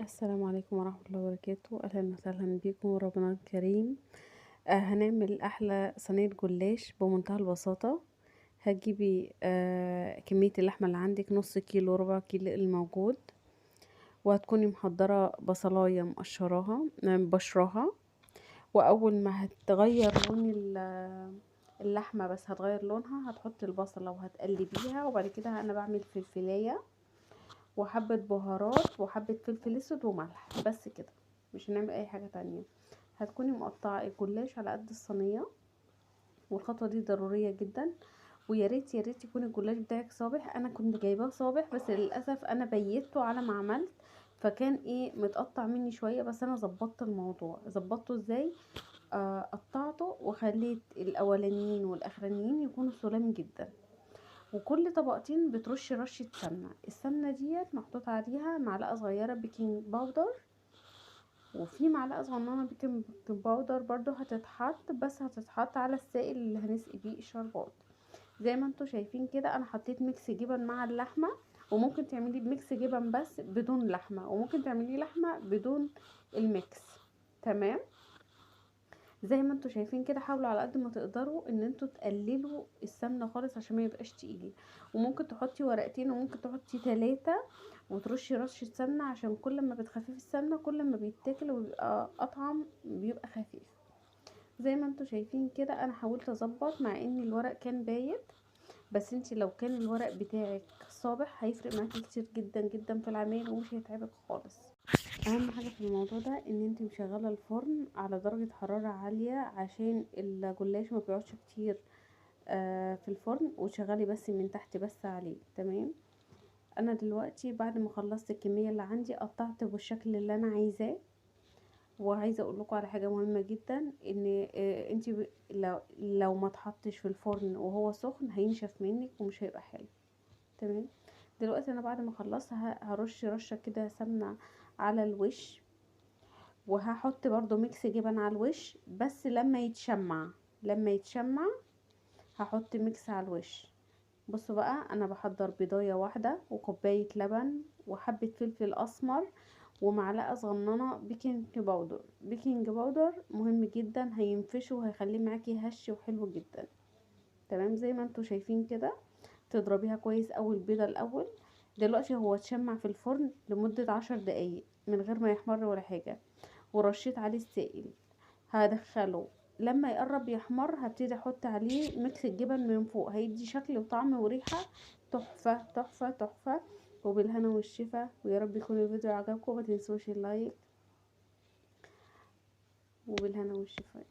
السلام عليكم ورحمة الله وبركاته. أهلا وسهلا بيكم ورمضان كريم. هنعمل أحلى صينية جلاش بمنتهى البساطة. هتجيبي كمية اللحمة اللي عندك، نص كيلو ربع كيلو الموجود، وهتكوني محضرة بصلاية مقشراها بشراها، وأول ما هتغير لون اللحمة بس هتغير لونها هتحطي البصلة وهتقلبيها. وبعد كده أنا بعمل فلفلاية وحبة بهارات وحبة فلفل اسود وملح، بس كده، مش هنعمل اي حاجة تانية. هتكوني مقطعة الجلاش على قد الصينية، والخطوة دي ضرورية جدا. ويا ريت يا ريت يكون الجلاش بتاعك صابح. انا كنت جايباه صابح بس للاسف انا بيته على ما عملت، فكان متقطع مني شوية، بس انا ظبطت الموضوع. ظبطته ازاي؟ قطعته وخليت الاولانيين والاخرانيين يكونوا سلام جدا، وكل طبقتين بترشي رشة سمنة. السمنة ديت محطوط عليها معلقة صغيرة baking powder، وفي معلقة صغننة baking powder برضو هتتحط، بس هتتحط على السائل اللي هنسقي بيه الشربات. زي ما انتوا شايفين كده انا حطيت mix جبن مع اللحمة، وممكن تعملي mix جبن بس بدون لحمة، وممكن تعملي لحمة بدون ال mix. تمام، زي ما انتوا شايفين كده حاولوا على قد ما تقدروا ان انتوا تقللوا السمنة خالص عشان ما يبقاش تقيل. وممكن تحطي ورقتين وممكن تحطي 3 وترشي رشه سمنه، عشان كل ما بتخففي السمنة كل ما بيتاكل وبيبقى اطعم، بيبقى خفيف. زي ما انتوا شايفين كده انا حاولت اظبط مع ان الورق كان بايت، بس انتي لو كان الورق بتاعك صابح هيفرق معاكي كتير جدا جدا في العمايل ومش هيتعبك خالص. اهم حاجة في الموضوع ده ان انتي مشغله الفرن على درجه حرارة عالية عشان الجلاش ما بيقعدش كتير في الفرن، وتشغلي بس من تحت بس عليه. تمام، انا دلوقتي بعد ما خلصت الكمية اللي عندي قطعت بالشكل اللي انا عايزاه. وعايزه اقول لكم على حاجة مهمة جدا، ان انتي لو ما اتحطش في الفرن وهو سخن هينشف منك ومش هيبقى حلو. تمام، دلوقتي انا بعد ما خلصت هرش رشه كده سمنه على الوش، وهحط برضو mix جبن على الوش، بس لما يتشمع هحط mix على الوش. بصوا بقى، انا بحضر بيضايه واحدة وكوبايه لبن وحبه فلفل اسمر ومعلقة صغننه baking powder. baking powder مهم جدا، هينفشه وهيخليه معاكي هش وحلو جدا. تمام، زي ما انتوا شايفين كده تضربيها كويس قوي البيضة الاول. دلوقتي هو اتشمع في الفرن لمدة 10 دقايق من غير ما يحمر ولا حاجة، ورشيت عليه السائل. هدخله لما يقرب يحمر هبتدي احط عليه mix الجبن من فوق، هيدي شكل وطعم وريحه تحفة تحفة تحفة. وبالهنا والشفا، ويا رب يكون الفيديو عجبكم، وما تنسوش ال like، وبالهنا والشفا.